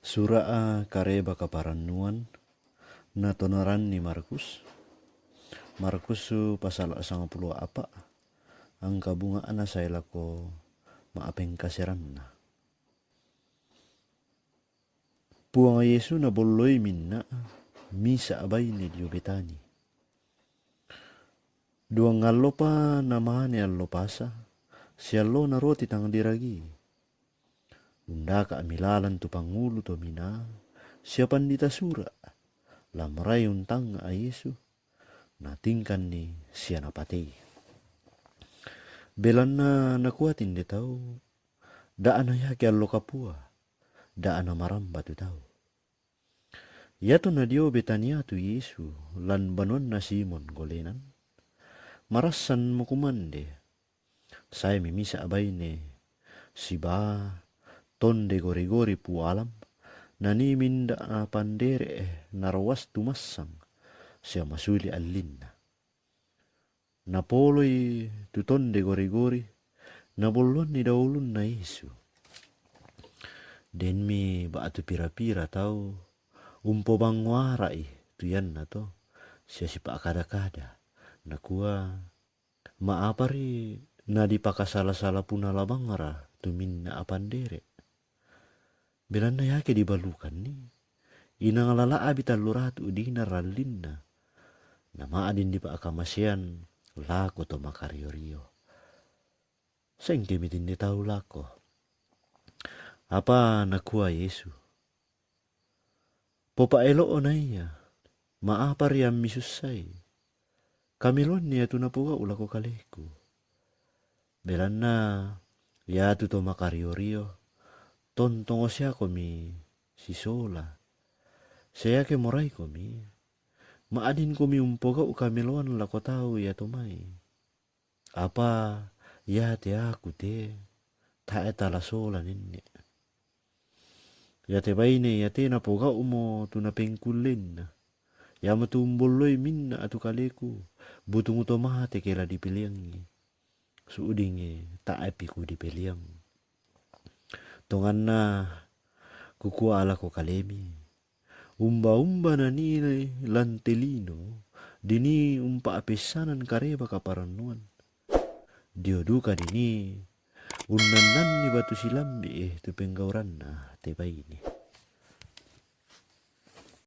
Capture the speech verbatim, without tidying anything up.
Sura'a kareba kaparannuan natonaranni Markus. Markus pasala sangpulo apa, angka bunga'na sae lako ma'apengkaseranna. Puang Yesu nabolloi minna misa baine dio Betani. Duang allopa namane allo Pasa, siallona roti tang diragi. Undaka'mi lalan tu pangulu to mina, sia pandita sura, la morai untangnga Yesu, natingkanni sia napatei. Belanna nakuati inde tau, da'na yake allo kapua, da'na maramba tu tau. Iato nadio Betania tu Yesu, lan banuanna Simon golenan. Marassanmo kumande, saemi misa baine, siba tonde gori-gori pualam, nanii minda pandere naroas tumassang, sia masuli allinna. Napoloi tu tonde gori-gori, nabolloanni daulunna Yesu. Denmi ba'tu pira-pira tau umpobangngoara'i tu iannato, sia sipa'kada-kada, nakua, ma'apari nadipakasala-sala punala bangngra tu minna pandere. Belanna yake dibalukanni, inang lala'bi tallu ratu dinar allinna, nama'din dipa'kamasean lako to makario-rio. Sengkemi tinde tau lako. Apa nakua Yesu, popa'elo'o na ia, ma'apari ammi sussai. Kameloanni ia tu napogau lako kaleku. Belanna iatu to makario-rio, tontongo siakomi sisola. Seake moraikomi, ma'dinkomi umpogau kameloan lako tau iato mai. Apa iate aku te, tae tala sola nenne. Iate baine iate napogaumo tu napengkullenna. Iamotu umbolloi minna atu kaleku, butung to mate ke la dipeleangi. Su'dingi taepi ku dipeleang. Tonganna kukua lako kalemi, umba-umba nanii lante lino, dini umpa'pessanan kareba kaparannuan. Dio duka dini unnannanni batu silambi tu penggauranna te baine.